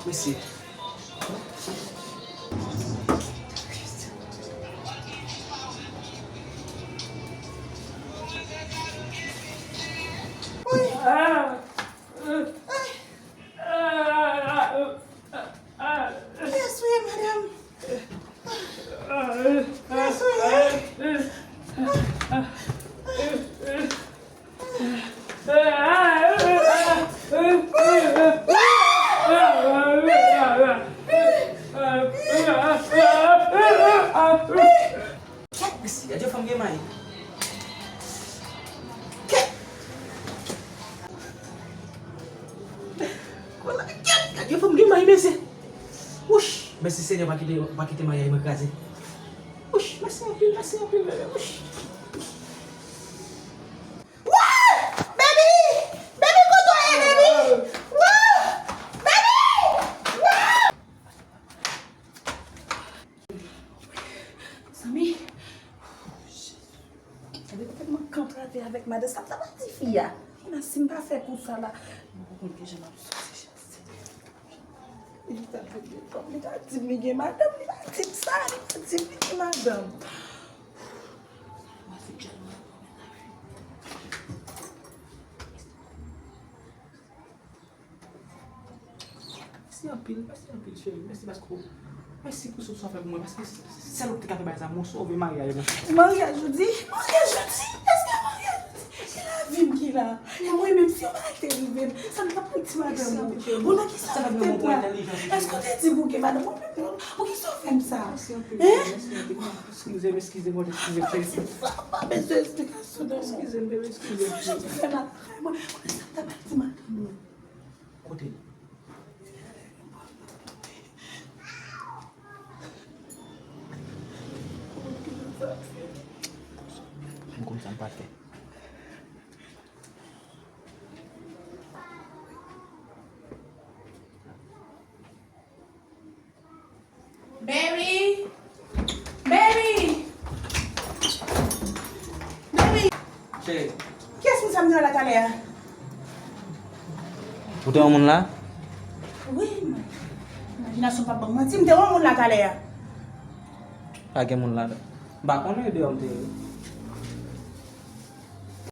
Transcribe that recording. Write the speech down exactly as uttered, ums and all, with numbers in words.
Mèsi. Kiyès ou ye, madanm? Kiyès ou ye? Kèt, mesye, gade yon fanm gen may. Kèt! Gade yon fanm gen may, mesye. Wouch! Mèsi, Senyè, pa kite, pa kite maryaj mwen kraze. Wouch! Mèsi anpil, mèsi anpil, bebe. Wouch! Wouch! Baby! Baby, kote w ye, baby? Wouch! Baby! Wouch! Zanmi, gade kòman m kanpe avèk madanm sa, sa pa ti fi a. Kounye a, si m pa fè kou sa la, m poko konn kijan m ap soti chans. Li ta di m li gen madanm, li pa di m sa, li pa di m li gen madanm. Mèsi anpil, mèsi anpil, cheri. Mèsi paske w, mèsi pou sa w fè pou mwen. Paske sèl ou ki te ka fè bagay sa, mwen sove maryaj mwen. Maryaj ou di? Maryaj ou di? Èske maryaj ou di? Se lavi m ki la. E mwen menm, si yon bagay te rive m, sa m t ap pran ti madanm ou. Ou nan ki sa tèt la? Èske w te di m ou gen madanm? Ou menm, poukisa w fè m sa? Mèsi anpil, cheri. Mèsi anpil. Eskize m, eskize m, eskize m, cheri. Sa pa bezwen esplikasyon, non. Eskize m, bebe, eskize m, cheri. Ou fè mal. Mwen, mwen, sa m t ap al di madanm ou. Kote l? M konn sa m pral fè. Baby! Baby! Baby! Cheri. Kiyès moun sa m te wè la talè a? Ou te wè moun la? Wi, m-, imajinasyon p ap ban m manti, m te wè moun la talè a. Pa gen moun la. M pa konnen, deyò m te ye.